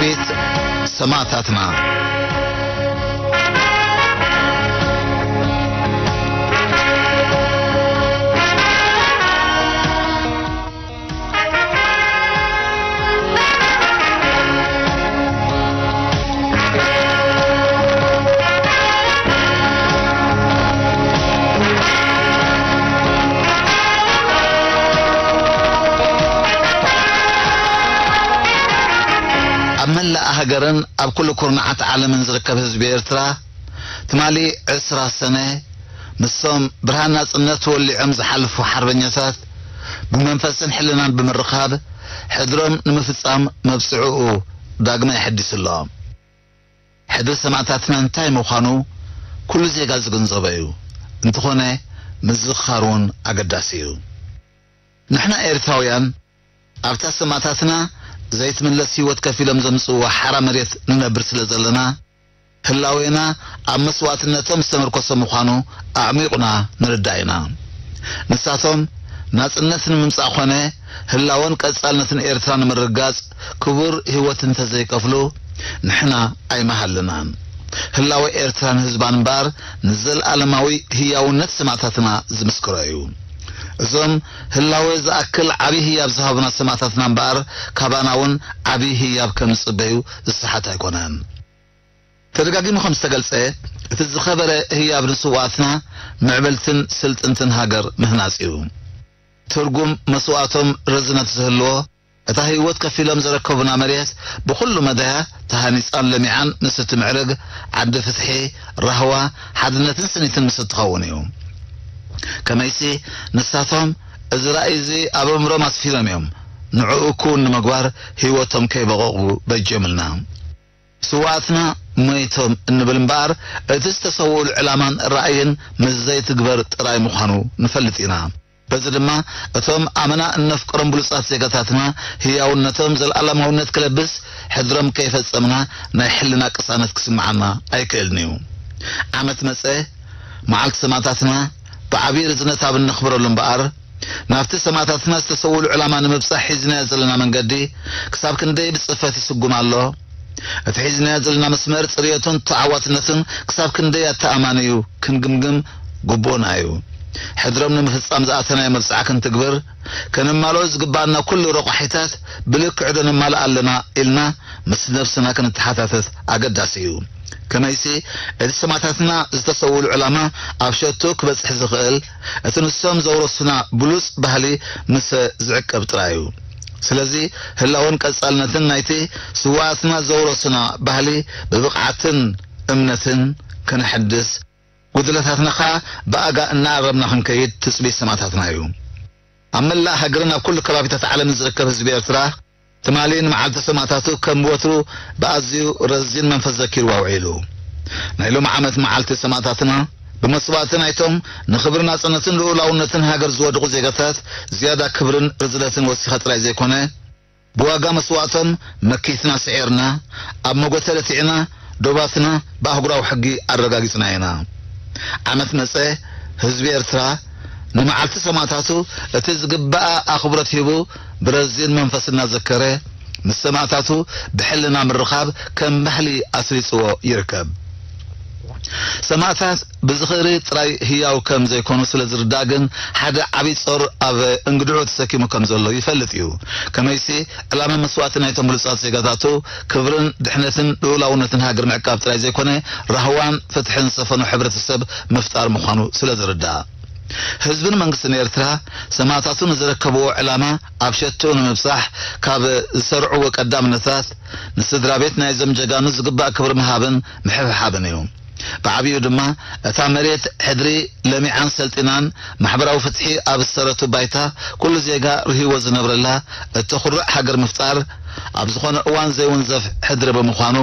ቤት ሰማእታትና። ኣብ መላእ ሃገርን ኣብ ኩሉ ኩርናዓት ዓለምን ዝርከብ ህዝቢ ኤርትራ፣ ትማሊ ዕስራ ሰነ፣ ምስቶም ብርሃን ናጽነት ወሊዖም ዝሓለፉ ሓርበኛታት፣ ብመንፈስን ሕልናን ብምርኻብ፣ ሕድሮም ንምፍጻም መብጽዕኡ ዳግመ የሐዲሱ ኣሎ። ሕድሪ ሰማእታትና እንታይ ምዃኑ ኩሉ ዜጋ ዝግንዘቦ እዩ። እንተኾነ፣ ምዝኽኻር እውን ኣገዳሲ እዩ። ንሕና ኤርትራውያን፣ ኣብታ ሰማእታትና ዘይትምለስ ህይወት ከፊሎም ዘምጽእዋ ሓራ መሬት ንነብር ስለ ዘለና፣ ህላዌና ኣብ መስዋእትነቶም ዝተመርኮሰ ምዃኑ ኣዕሚቑና ንርዳእ ኢና። ንሳቶም ናጽነት ንምምጻእ ኾነ ህላወን ቀጻልነትን ኤርትራ ንምርጋጽ ክቡር ህይወት እንተዘይከፍሉ፣ ንሕና ኣይመሃልናን። ህላወ ኤርትራን ህዝባን እምበኣር ንዘለኣለማዊ ህያውነት ሰማእታትና ዝምስክሮ እዩ። እዞም ህላወ ዝኣክል ዓቢ ህያብ ዝሃቡና ሰማእታትና እምበኣር ካባና እውን ዓቢ ህያብ ከም ዝጽበዩ ዝሰሓት ኣይኮነን። ተደጋጊሙ ከም ዝተገልጸ፣ እቲ ዝኸበረ ህያብ ንስውኣትና ምዕብልትን ስልጥንትን ሃገር ምህናጽ እዩ። ትርጉም መስዋእቶም ርዝነት ዝህልዎ፣ እታ ህይወት ከፊሎም ዘረከቡና መሬት ብኹሉ መዳያ ተሃኒጻን ለሚዓን ምስ እትምዕርግ ዓዲ ፍትሒ፣ ራህዋ፣ ሓድነትን ስኒትን ምስ እትኸውን እዩ። ከመይሲ ንሳቶም እዚ ራእይ እዚ ኣብ ኣእምሮም ኣስፊሮም እዮም። ንዕኡ ክውን ንምግባር ህይወቶም ከይበቐቑ በጅዮምልና። ስውኣትና ሞይቶም እንብል እምበኣር፣ እቲ ዝተሰውኡሉ ዕላማን ራእይን ምስ ዘይትግበር ጥራይ ምዃኑ ንፈልጥ ኢና። በዚ ድማ እቶም ኣመና እነፍቅሮም ብሉጻት ዜጋታትና ህያውነቶም ዘልኣለማውነት ክለብስ ሕድሮም ከይፈጸምና ናይ ሕልና ቅሳነት ክስምዓና ኣይክእልን እዩ። ዓመት መጸ መዓልቲ ሰማእታትና ብዓቢ ርዝነት ኣብ እነኽብረሉ እምበኣር፣ ናብቲ ሰማእታትና ዝተሰውኡሉ ዕላማ ንምብጻሕ ሒዝናዮ ዘለና መንገዲ ክሳብ ክንደይ ብጽፈት ይስጉም ኣሎ? እቲ ሒዝናዮ ዘለና መስመር ጽርየቱን ተዓዋትነቱን ክሳብ ክንደይ ኣተኣማኒ እዩ ክንግምግም ግቡእና እዩ። ሕድሮም ንምፍጻም ዝኣተናዮ መብጽዓ ክንትግብር፣ ከነማልኦ ዝግብኣና ኩሉ ረቋሒታት ብልክዕ ዶ ነማልእ ኣለና ኢልና ምስ ነብስና ክንተሓታተት ኣገዳሲ እዩ። ከመይሲ እቲ ሰማእታትና ዝተሰውኡሉ ዕላማ ኣብ ሸቱ ክበጽሕ ዝኽእል፣ እቲ ንሶም ዘውረሱና ብሉጽ ባህሊ ምስ ዝዕቀብ ጥራይ እዩ። ስለዚ ህላወን ቀጻልነትን ናይቲ ስውኣትና ዘውረሱና ባህሊ ብብቕዓትን እምነትን ከነሐድስ፣ ጉድለታትና ኸኣ ብኣጋ እናኣረምና ክንከይድ ትጽቢት ሰማእታትና እዩ። ኣብ መላእ ሃገርን ኣብ ኩሉ ከባቢታት ዓለምን ዝርከብ ህዝቢ ኤርትራ፣ ትማሊ ንመዓልቲ ሰማእታቱ ከም ወትሩ ብኣዝዩ ረዚን መንፈስ ዘኪርዋ ውዒሉ። ናይ ሎሚ ዓመት መዓልቲ ሰማእታትና፣ ብመስዋእቲ ናይቶም ንኽብሪ ናጽነትን ልኡላውነትን ሃገር ዝወደቑ ዜጋታት ዝያዳ ክብርን ርዝነትን ወሲኻ ጥራይ ዘይኮነ፣ ብዋጋ መስዋእቶም መኪትና ስዒርና፣ ኣብ መጎተ ለቲዕና፣ ዶባትና ብኣህጉራዊ ሕጊ ኣረጋጊጽና ኢና። ዓመት መጸ፣ ህዝቢ ኤርትራ ንመዓልቲ ሰማእታቱ እቲ ዝግባኣ ኣኽብሮት ሂቡ፣ ብረዚን መንፈስ እናዘከረ፣ ምስ ሰማእታቱ ብሕልና ምርኻብ ከም ባህሊ ኣስሪጽዎ ይርከብ። ሰማእታት ብዝኽሪ ጥራይ ህያው ከም ዘይኮኑ ስለ ዝርዳእ ግን፣ ሓደ ዓቢ ጾር ኣብ እንግድዑ ተሰኪሙ ከም ዘሎ ይፈልጥ እዩ። ከመይሲ፣ ዕላማ መስዋእቲ ናይቶም ብሉጻት ዜጋታቱ፣ ክብርን ድሕነትን ልኡላውነትን ሃገር ምዕቃብ ጥራይ ዘይኮነ፣ ራህዋን ፍትሕን ዝሰፈኖ ሕብረተሰብ ምፍጣር ምዃኑ ስለ ዝርዳእ። ህዝብን መንግስትን ኤርትራ፣ ሰማእታቱ ንዝረከብዎ ዕላማ ኣብ ሸትኡ ንምብጻሕ ካብ ዝሰርዕዎ ቀዳምነታት፣ ንስድራ ቤት ናይዞም ጀጋኑ ዝግባእ ክብሪ ምሃብን ምሕብሓብን እዩ። ብዓቢኡ ድማ፣ እታ መሬት ሕድሪ ለሚዓን ሰልጢናን፣ ማሕበራዊ ፍትሒ ኣብ ዝሰረቱ ባይታ፣ ኩሉ ዜጋ ርህይዎ ዝነብረላ እተኹርዕ ሃገር ምፍጣር፣ ኣብ ዝኾነ እዋን ዘይውንዘፍ ሕድሪ ብምዃኑ፣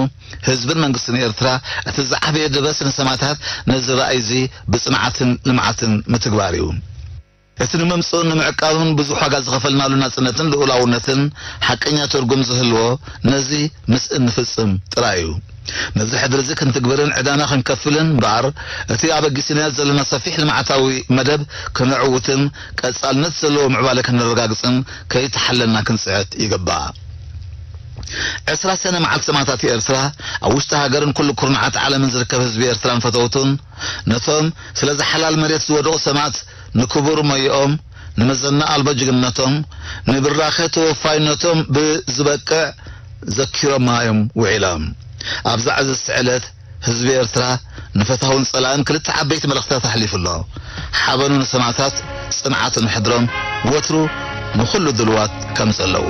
ህዝብን መንግስትን ኤርትራ፣ እቲ ዝዓበየ ደበስ ንሰማእታት ነዚ ራእይ እዚ ብጽንዓትን ልምዓትን ምትግባር እዩ። እቲ ንምምጽኡን ንምዕቃቡን ብዙሕ ዋጋ ዝኸፈልናሉ ናጽነትን ልኡላውነትን ሓቀኛ ትርጉም ዝህልዎ ነዚ ምስ እንፍጽም ጥራይ እዩ። ነዚ ሕድሪ እዚ ክንትግብርን ዕዳና ክንከፍልን እምበኣር፣ እቲ ኣበጊስናዮ ዘለና ሰፊሕ ልምዓታዊ መደብ ከነዕውትን ቀጻልነት ዘለዎ ምዕባለ ከነረጋግጽን ከይተሓለልና ክንጽዕት ይግባእ። ዕስራ ሰነ መዓልቲ ሰማእታት ኤርትራ ኣብ ውሽጢ ሃገርን ኩሉ ኩርናዓት ዓለምን ዝርከብ ህዝቢ ኤርትራን ፈተውቱን ነቶም ስለዚ ሓላል መሬት ዝወደቑ ሰማእት ንክቡር ሞይኦም፣ ንመዘና ኣልቦ ጅግንነቶም፣ ንብራኸ ተወፋይነቶም ብዝበቅዕ ዘኪሮማ እዮም ውዒሎም። ኣብዛ ዕዝዝቲ ዕለት ህዝቢ ኤርትራ ንፈታውን ጸላእን ክልተ ዓበይቲ መልእኽትታት ኣሕሊፉ ኣሎ። ሓበኑ ንሰማእታት፣ ጽንዓቱ ንሕድሮም፣ ወትሩ ንኹሉ ድልዋት ከም ዘለዉ።